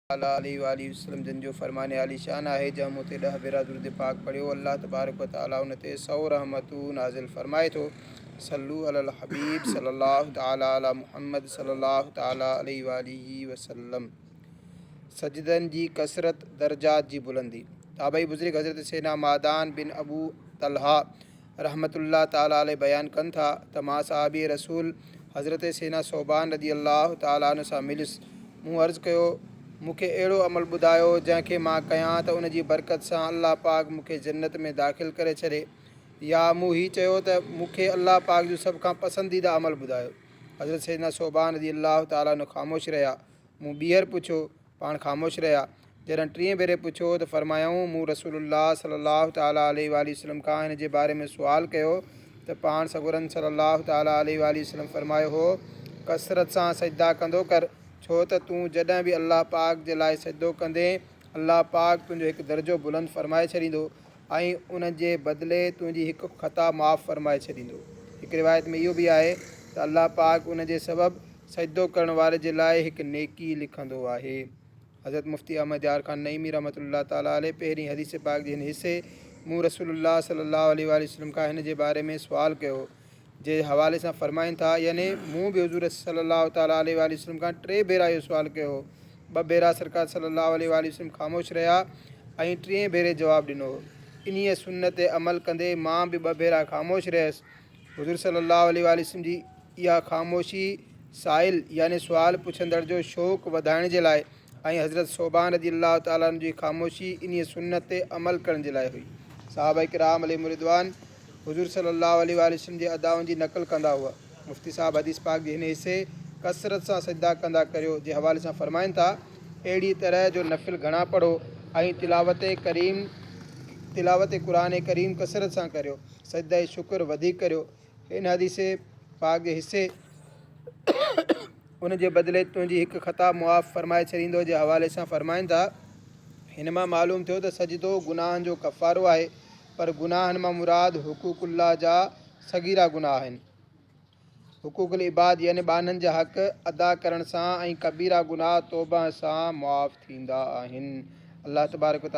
تعالٰي عليه واٰله وسلم جن جو فرمان عالي شان آهي، جنهن مون تي ڏهه ڀيرا درود پاڪ پڙهيو، الله تبارڪ و تعالٰي ان تي سئو رحمتون نازل فرمائي ٿو. صلو علي الحبيب صلي الله تعالٰي علي محمد صلي الله تعالٰي عليه واٰله وسلم. سجدن جي ڪثرت درجات جي بلندي. تابعي بزرگ حضرت سيدنا معدان بن ابو طلحه رحمة الله تعالٰي عليه بيان ڪن ٿا ته مان صحابي رسول حضرت سيدنا ثوبان رضي الله تعالٰي عنه سان مليس، مون عرض ڪيو، مون کي اهڙو عمل ٻڌايو جنهن کي مان ڪيان ته ان جي برڪت سان الله پاڪ مون کي جنت ۾ داخل ڪري ڇڏي يا مون هي چيو ته مون کي الله پاڪ جو سڀ کان پسنديده عمل ٻڌايو. حضرت سيدنا ثوبان رضي الله تعالٰي عنه خاموش رهيا، مون ٻيهر پڇيو، پاڻ خاموش رهيا. جڏهن ٽئين ڀيري پڇيو ته فرمايائون، مون رسول الله صلي الله تعالٰي عليه واٰله وسلم کان هن جي باري ۾ سوال ڪيو ته پاڻ سڳورن صلي الله تعالٰي عليه واٰله وسلم فرمايو هو، ڪثرت سان سجدا ڪندو ڪر، ڇو ته تون جڏهن به الله پاڪ جي لاء سجدو ڪندين، الله پاڪ تنهنجو هڪ درجو بلند فرمائي ڇڏيندو ۽ ان جي بدلي تنهنجي هڪ خطا معاف فرمائي ڇڏيندو. هڪ روايت ۾ اهو به آهي ته الله پاڪ ان جي سبب سجدو ڪرڻ واري جي لاء هڪ نيڪي لکندو آهي. حضرت مفتي احمد يار خان نعيمي رحمة الله تعالٰي عليه پهرين حديث پاڪ جي هن حصي، مون رسول الله صلي الله عليه واٰله وسلم کان هن جي باري ۾ سوال ڪيو هو، جي حوالي سان فرمائن ٿا، يعني مون به حضور صلي الله تعالٰي عليه واٰله وسلم کان ٽي ڀيرا اهو سوال ڪيو هو، ٻه ڀيرا سرڪار صلي الله عليه واٰله وسلم خاموش رهيا ۽ ٽئين ڀيري جواب ڏنو هو. انهيء سنت تي عمل ڪندي مان به ٻه ڀيرا خاموش رهيس. حضور صلي الله عليه واٰله وسلم جي اها خاموشي سائل يعني سوال پڇندڙ جو شوق وڌائڻ جي لاء ۽ حضرت ثوبان رضي الله تعالٰي عنه جي خاموشي انهيء سنت تي عمل ڪرڻ جي لاء هئي. صحابه ڪرام عليهم الرضوان حضور صلي الله عليه واٰله وسلم جي ادائن جي نقل ڪندا هئا. مفتي صاحب حديث پاڪ جي هن حصي ڪثرت سان سجدا ڪندا ڪريو جي حوالي سان فرمائن ٿا، اهڙي طرح جو نفل گهڻا پڙهو ۽ تلاوت ڪريم تلاوت قرآن ڪريم ڪثرت سان ڪريو. سجده شڪر وڌيڪ ڪريو. هن حديث پاڪ جي حصي ان جي بدلي تنهنجي هڪ خطا معاف فرمائي ڇڏيندو جي حوالي سان فرمائن ٿا، هن مان معلوم ٿيو ته سجدو گناهن جو ڪفارو آهي پر گناهن مان مراد حقوق الله جا صغيرا گناهه آهن. حقوق العباد يعني ٻانهن جا حق ادا ڪرڻ سان ۽ ڪبيرا گناهه توبه سان معاف ٿيندا آهن. الله تبارڪ وتعالي.